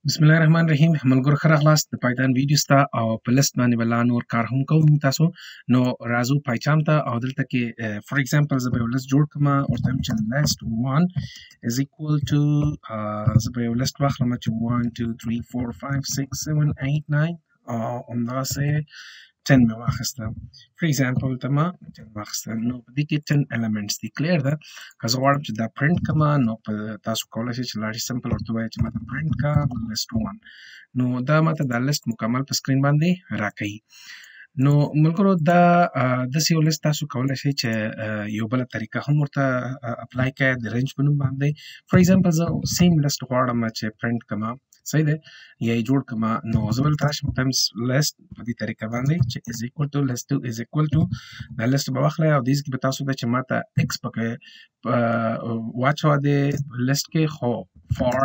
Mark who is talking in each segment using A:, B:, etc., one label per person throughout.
A: بسم الله الرحمن الرحیم. ملګرو ښه راغلاست د پایتان ویډیوز ته، او په لست باندې به لا نور کار هم کوو تاسو. نو راځو پایچام ته، او دلته کې فار ایگزامپل زه به یو لست جوړ کړم، ورته وایم چې list 1 is equal to، زه به یو لست واخلم چې 1 2 3 4 5 6 7 8 9 او همدغسې 10 مې واخیسته. فار ایگزامپل ته ما 10 واخیسته. نو په دې کې 10 elements دي، کلیر ده. که زه غواړم چې دا پرنټ کړم، نو په تاسو کولی شئ چې لاړ شئ سمپل ورته ووایئ چې ماته پرنټ کړه لیست 1. نو دا ماته دا لیست مکمل په سکرین باندې راکوي. نو ملګرو دا داسې یو لیست تاسو کولی شئ چې یو بله طریقه هم ورته اپلای کړئ د رینج په نوم باندې. فار ایگزامپل زه سیم لیست غواړم چې پرنټ کړم، صحیح دی، یا یې جوړ کړم. نو زه به دلته راشم ټایمز لیست په دې طریقه باندې چې is equal to list 2 is equal to دا لیست به واخلئ، او دې کې به تاسو ته چې ماته x پکې واچوه د لیست کې، خو for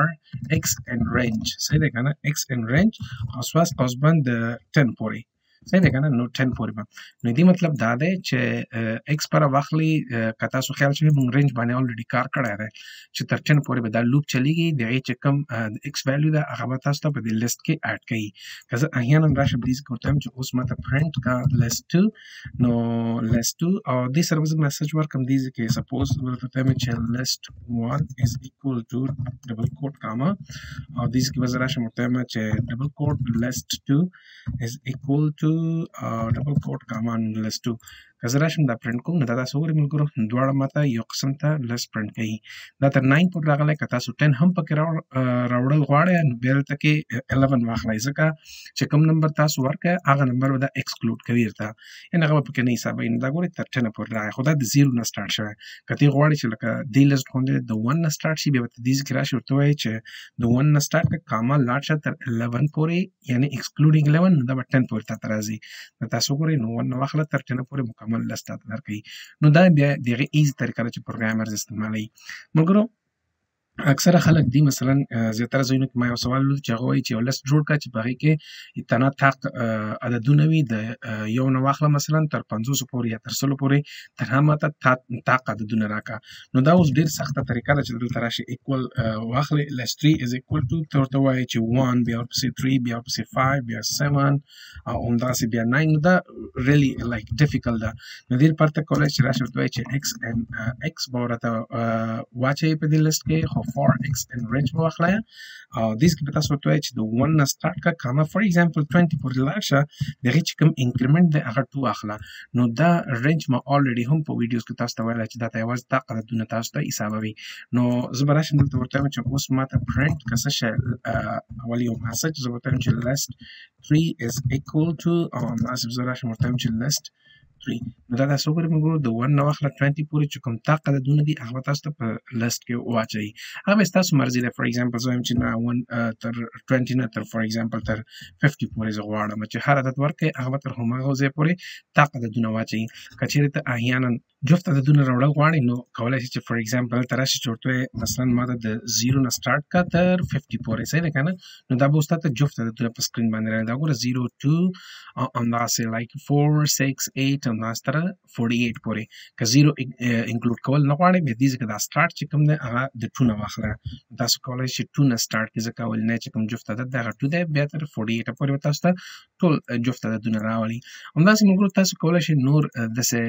A: x in range، صحیح دی که نه، x in range او سواس قوس بند د 10 پورې، صحیح دی که نه. نو 10 پورې به، نو دې مطلب دا دی چې x پر واخلي. که تاسو خیال شوي موږ رینج باندې الریډي کار کړی دی چې تر 10 پورې به دا لوپ چلیږي، د هغې چې کوم د x ویلیو ده هغه به تاسو ته په دې لیست کې اډ کوي. که زه احیانا راشم دې ځای ورته وایم چې اوس ماته پرنټ کا لیست 2، نو لیست 2 او دې سره به زه میسج ورکړم دې ځای کې. سپوز ورته وایم چې لیست 1 is equal to double quote comma، او دې ځای کې به زه راشم ورته وایم چې double quote list 2 is equal to double quote comma list 2. که زه راشم دا پرنټ کوم، نو دا تاسو وګورئ ملګرو دواړه ماته یو قسم ته لیست پرنټ کوي. دا تر 9 پورې راغلی. که تاسو 10 هم پکې راوړل غواړئ نو بیا دلته کې 11 واخلئ، ځکه چې کوم نمبر تاسو ورکړئ هغه نمبر به دا ایکسکلوډ کوي درته، یعنې هغه به پکې نه حسابوي. نو دا ګورئ تر 10 پورې راغی، خو دا د 0 نه سټارټ شوی. که ته غواړې چې لکه دې لیست غوندې د 1 نه سټارټ شي، بیا به ته دې ځای کې راشي ورته ووایې چې د 1 نه سټارټ کړه کاما لاړ شه تر 11 پورې، یعنې ایکسکلوډینګ 11، نو دا به 10 پورې تاته راځي. نو تاسو وګورئ نو 1 نه واخله تر 10 پورې مکمل لیست تاته درکوي. نو دا بیا د هغې ایزي طریقه ده چې پروګرامرز استعمالوي. ملګرو اکثره خلک دي مثلا زیاتره ځایونو کې ما یو سوال ولید چې هغه وایي چې یو لیست جوړ کړه چې په هغې کې تنها طاق عددونه وي، د یو نه واخله مثلا تر 50 پورې یا تر 100 پورې تنها ماته طاق عددونه راکړه. نو دا اوس ډېر سخته طریقه ده چې دلته راشي ایکوال واخلې لیست 3 is equal to، ته ورته وایې چې 1 بیا ورپسې 3 بیا ورپسې 5 بیا 7 او همداسې بیا 9. نو دا ریلی لایک ډیفیکلټ ده. نو دې لپاره ته کولی چې راشي ورته وایې چې x and x به ورته واچوې په دې لیست کې، خو for x in range به واخلئ، او دې کې به تاسو ورته وایئ چې د 1 نه سټارټ کړه کاما فار ایگزامپل 20 پورې لاړ شه، د هغې چې کوم انکریمنټ دی هغه 2 واخله. نو دا رینج ما الریډي هم په ویډیوز کې تاسو ته ویلی چې دا ته یوازې دا عددونه تاسو ته حسابوي. نو زه به راشم دلته ورته وایم چې اوس ما ته پرنټ که څه شی، اول یو مسج زه ورته وایم چې list 3 is equal to، او همداسې زه راشم ورته وایم چې list 3. نو دا تاسو وګورئ ملګرو د 1 نه واخله 20 پورې چې کوم طاق عددونه دي هغه به تاسو ته په لیست کې واچوي. هغه به ستاسو مرضي ده. فار ایگزامپل زه وایم چې نه 1 تر 20 نه تر فار ایگزامپل تر 50 پورې زه غواړم چې هر عدد ورکړئ هغه به تر هماغه ځای پورې طاق عددونه واچوي. که چېرې ته احیانا جفت عددونه راوړل غواړئ نو کولی شئ چې فار ایگزامپل دلته راشي چې ورته ووایې مثلا ما ته د 0 نه سټارټ کړه تر 50 پورې، صحیح ده که نه. نو دا به اوس تا ته جفت عددونه په سکرین باندې راغلي. دا وګوره 0 2 او همداسې لایک 4 6 8 همداسې تر 48 پورې. که 0 انکلوډ کول نه غواړئ بیا دې ځای کې دا سټارټ چې کوم دی هغه د 2 نه واخله. تاسو کولی شئ 2 نه سټارټ کړئ، ځکه اولنی چې کوم جفت عدد دی هغه 2 دی، بیا تر 48 پورې به تاسو ته ټول جفت عددونه راولي. همداسې ملګرو تاسو کولی شئ نور داسې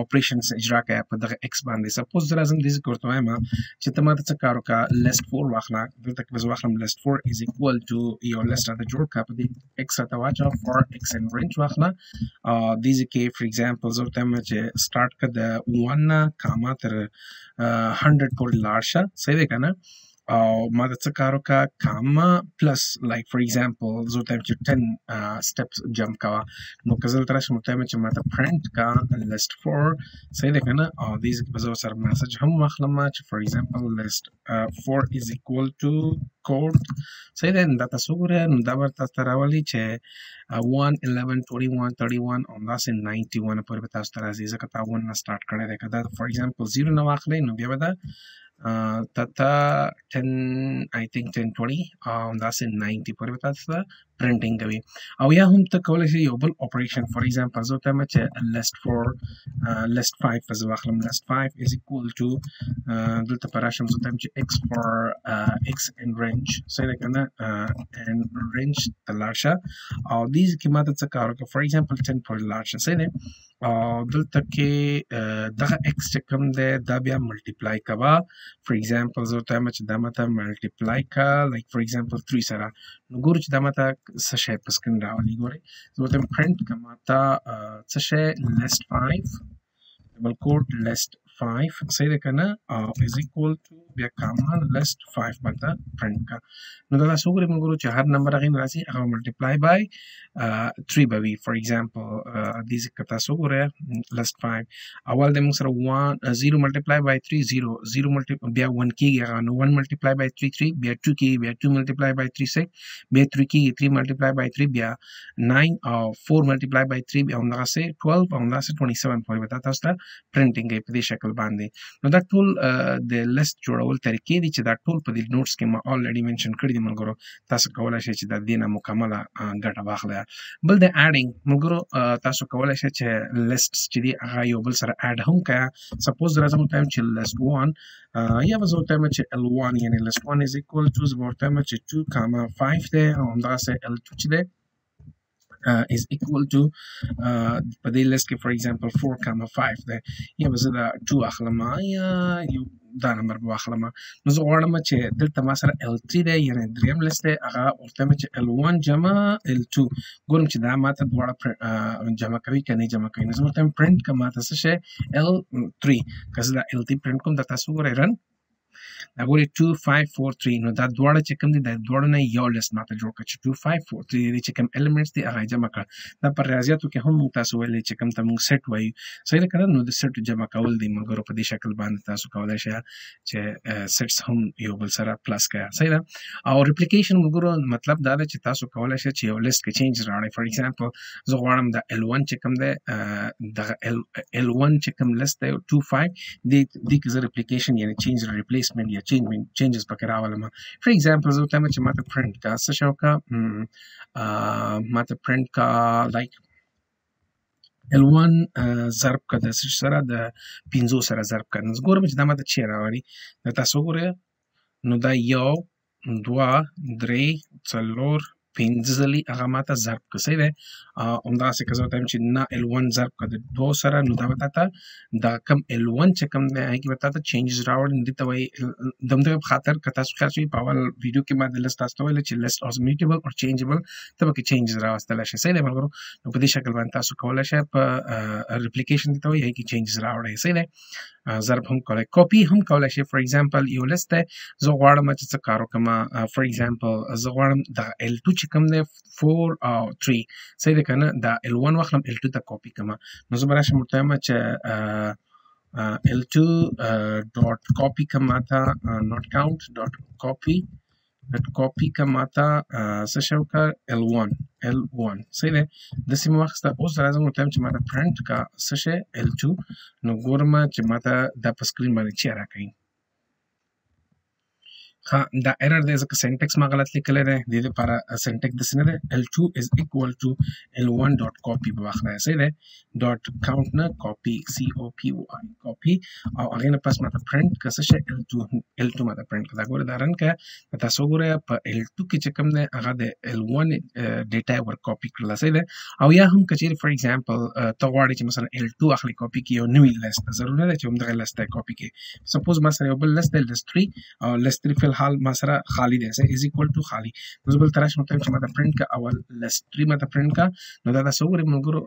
A: اپریشنز اجرا کړئ په دغه ایکس باندې. سپوز زه راځم دې ځای کې ورته وایم چې ته ماته څه کار وکړه لیست 4 واخله. دلته کې به زه واخلم لیست 4 is equal to یو لیست راته جوړ کړه، په دې ایکس راته واچوه فور ایکس ان رینج واخله. او دې ځای کې فار ایگزامپل زه ورته وایم چې سټارټ کړه د 1 نه کاما تر 100 پورې لاړ شه، صحیح دی که نه. او ما ته څه کار وکړه کاما پلس لایک فار ایگزامپل زه ورته وایم چې 10 سټپس جمپ کوه. نو که زه دلته راشم ورته وایم چې ما ته پرنټ کا لیست 4، صحیح ده که نه. او دې ځای کې به زه ورسره مسج هم واخلم چې فار ایگزامپل لیست 4 is equal to code، صحیح ده. نو دا تاسو وګورئ، نو دا به تاسو ته راولي چې 1 11 21 31 او همداسې 91 پورې به تاسو ته راځي، ځکه تا 1 نه سټارټ کړی دی. که دا فار ایگزامپل 0 نه واخلئ نو بیا به دا تا ته 10، I think 10، 20 او همداسې 90 پورې به تاسو ته printing کوي. او یا هم ته کولی شې یو بل operation، for example زه ورته وایم چې list 4، list 5 به زه واخلم. List 5 is equal to، دلته به راشم، زه ورته وایم چې x for x in range، صحیح ده که نه؟ In range ته لاړ شه او دې کې ماته څه کار وکړه؟ For example 10 پورې لاړ شه، صحیح دی؟ او دلته کې دغه x چې کوم دی دا بیا multiply کوه. For example زه ورته وایم چې دا ماته multiply که like for example 3 سره، نو ګورو چې دا ماته څه شی په screen راولي. ګورئ، زه ورته وایم print که ماته څه شی؟ List 5 double quote list 5، صحیح ده که نه؟ او is equal to بیا comma list 5 ماته print کا. نو دا تاسو وګورئ ملګرو چې هر نمبر هغې نه راځي هغه multiply by 3 به وي. For example دې ځای که تاسو وګورئ، list 5 اول د موږ سره 1، 0 multiply by 3، 0، 0 multi بیا 1 کېږي هغه، نو 1 multiply by 3، 3، بیا 2 کېږي، بیا 2 multiply by 3، 6، بیا 3 کېږي، 3 multiply by 3 بیا 9، او 4 multiply by 3 بیا همدغسې 12 او همداسې 27 پورې به دا تاسو ته printing کوي په دې شکل باندې. نو دا ټول د list جوړول طریقې دي چې دا ټول په دې notes کې ما already mention کړي دي. ملګرو، تاسو کولی شئ چې د دې نه مکمله ګټه واخلئ. بل د adding ملګرو، تاسو کولی شئ چې list چې دي هغه یو بل سره add هم کړئ. Suppose راځم ورته وایم چې list 1، یا به زه ورته وایم چې L1، یعنی list 1 is equal to، زه به ورته وایم چې 2 comma 5 دی، او همدغسې L2 چې دی is equal to په دې list کې for example 4 comma 5 دی، یا به زه دا 2 اخلم یا یو دا نمبر به واخلم. نو زه غواړم چې دلته ما سره L3 دی، یعنی دریم list دی، هغه ورته وایم چې L1 جمع L2، ګورم چې دا ماته دواړه جمع کوي که نه جمع کوي. نو زه ورته وایم print که ماته څه شی؟ L3. که زه دا L3 print کوم، دا تاسو وګورئ، run، دا ګورئ 2 5 4 3. نو دا دواړه چې کوم دي دا دواړو نه یو list ماته جوړ کړ چې 2 5 4 3 دي، چې کوم elements دي هغه یې جمع کړه. دا په ریاضیاتو کې هم موږ تاسو ویلي چې کوم ته موږ set وایو، صحیح ده که نه؟ نو د set جمع کول دي ملګرو. په دې شکل باندې تاسو کولی شئ چې sets هم یو بل سره plus کړئ، صحیح ده؟ او replication ملګرو مطلب دا ده چې تاسو کولی شئ چې یو list کې change راوړئ. For example زه غواړم د L1 چې کوم دی، دغه L1 چې کوم list دی 2 5 دې کې زه replication یعنی change، replacement یا changes پکې راولم. For example زه ورته وایم چې ماته print کا څه شی وکړه؟ ماته print کا like L1 ضرب که د څه سره؟ د پنځو سره ضرب که. نو زه ګورم چې دا ماته چی راوړي. دا تاسو وګورئ، نو دا یو، دوه، درې، څلور، پنځه ځلې هغه ماته ضرب که، صحیح دی؟ همدغسې که زه ورته وایم چې نه، L1 ضرب که د دوو سره، نو دا به تا ته دا کوم L1 چې کوم دی هغې کې به تا ته changes راوړي. نو دې ته وایي د همدغه په خاطر که تاسو خیال شوي په اول ویډیو کې ما د list تاسو ته ویل چې list is mutable or changeable، ته پکې changes راوستلی شې، صحیح دی ملګرو؟ نو په دې شکل باندې تاسو کولی شئ په replication دې ته وایي، هغې کې changes راوړئ، صحیح دی؟ ضرب هم کولی، کاپي هم کولی شئ. For example یو list دی، زه غواړم چې څه کار وکړم؟ For example زه غواړم دغه L2 چې کوم دی 4 او 3، صحیح ده که نه؟ دا L1 واخلم، L2 ته کاپي کړم. نو زه به راشم ورته وایم چې L2 dot copy که ماته، not count dot copy، dot copy که ماته څه شی وکړه؟ L1، L1، صحیح دی؟ داسې مې واخیسته. اوس راځم ورته وایم چې ماته print که څه شی؟ L2. نو ګورم چې ماته دا په screen باندې چی راکوي. ښه، دا error دی ځکه syntax ما غلط لیکلی دی. د دې لپاره syntax داسې نه دی، L2 is equal to L1 dot copy به واخلئ، صحیح دی؟ Dot count نه، copy، C O P Y، copy، او هغې نه پس ماته print که څه شی؟ L2، L2 ماته print کړه. دا ګوره، دا run کړه، تاسو وګورئ په L2 کې چې کوم دی هغه د L1 data یې ور کاپي کړله، صحیح دی؟ او یا هم که چېرې for example ته غواړې چې مثلا L2 اخلي کاپي کړي یو نوی list، ضرور نه ده چې همدغه list ته کاپي کړي. Suppose ما سره یو بل list دی، list 3، او list 3 فی الحال ما سره خالی دی، is equal to خالی. نو زه بل ته راشم ورته وایم چې ماته print که اول list 3 ماته print که. نو دا تاسو وګورئ ملګرو،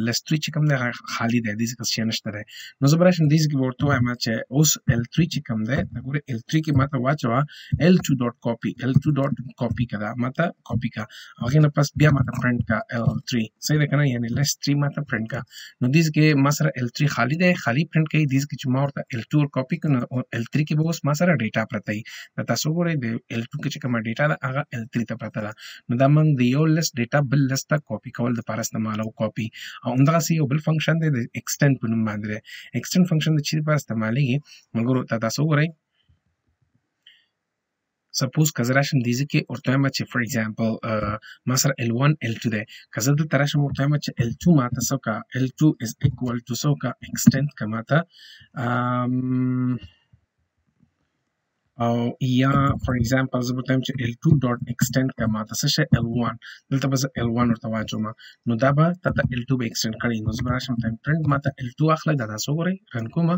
A: list 3 چې کوم دی هغه خالی دی، دې څه شی نشته دی. نو زه به راشم دې ځای کې به ورته ووایم چې اوس L3 چې کوم دی، دا ګورئ، L3 کې ماته واچوه L2 dot copy، L2 dot copy که، دا ماته کاپي که، هغې نه پس بیا ماته print که L3، صحیح ده که نه؟ یعنی list 3 ماته print که. نو دې ځای کې ما سره L3 خالی دی، خالی print کوي. دې ځای کې چې ما ورته L2 ور کاپي کړو، نو L3 کې به اوس ما سره data پرته وي. دا تاسو وګورئ، د L2 کې چې کومه data ده هغه L3 ته پرته ده. نو دا موږ د یو list data بل list ته کاپي کول دپاره استعمالو کاپي. او همدغسې یو بل function دی د extend په نوم باندې دی. Extend function د چی لپاره استعمالیږي ملګرو؟ ته تاسو وګورئ. سپوز که زه راشم دې ځای کې ورته وایم چې فار ایگزامپل ما سره L1 L2 دی، که زه دلته راشم ورته وایم چې L2 ماته څه وکړه، L2 is equal to څه وکړه، extend که ماته، او یا فار ایگزامپل زه به ورته وایم چې L2 ډاټ extend که ماته څه شی L1، دلته به زه L1 ورته واچوم، نو دا به تا ته L2 به extend کړي. نو زه به راشم ورته وایم print ماته L2 واخله، دا تاسو وګورئ رن کوم،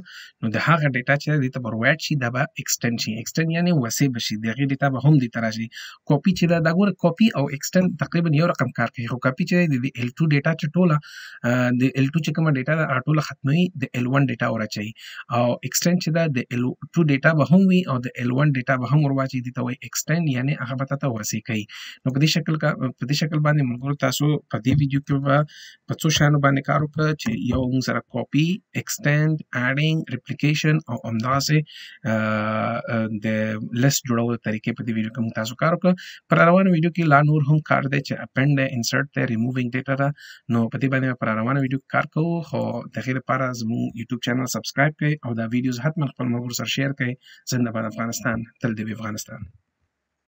A: نو د هغه ډیټا چې دې ته به ور شي، دا به extend شي، extend یعنی وسیع به شي، د هغې ډیټا به هم دې ته راشي. کاپي چې ده، دا ګوره کاپي او extend تقریبا یو رقم کار کوي، خو کاپي چې ده د L2 ډیټا چې ټوله د L2 چې کومه ډیټا ده هغه ټوله ختموي، د L1 ډیټا ور اچوي، او extend چې ده د L2 ډیټا به هم وي او د L1 ډیټا به هم ور واچوي، دې ته وایي extend، یعنی هغه به تا ته وسیع کوي. نو په دې شکل په دې شکل باندې ملګرو تاسو په دې ویډیو کې به په څو شیانو باندې کار وکړ چې یو موږ سره کاپي، extend، adding، replication او همداسې د لیست جوړولو طریقې په دې ویډیو کې موږ تاسو کار وکړ. پر روانه ویډیو کې لا نور هم کار دی چې append دی، insert دی، removing data ده، نو په دې باندې پر روانه ویډیو کې کار کوو. خو د هغې لپاره زموږ یوټیوب چینل سبسکرایب کړئ او دا ویډیوز حتما خپل ملګرو سره شیر کړئ. زنده باد افغانستان، تل دې وي افغانستان.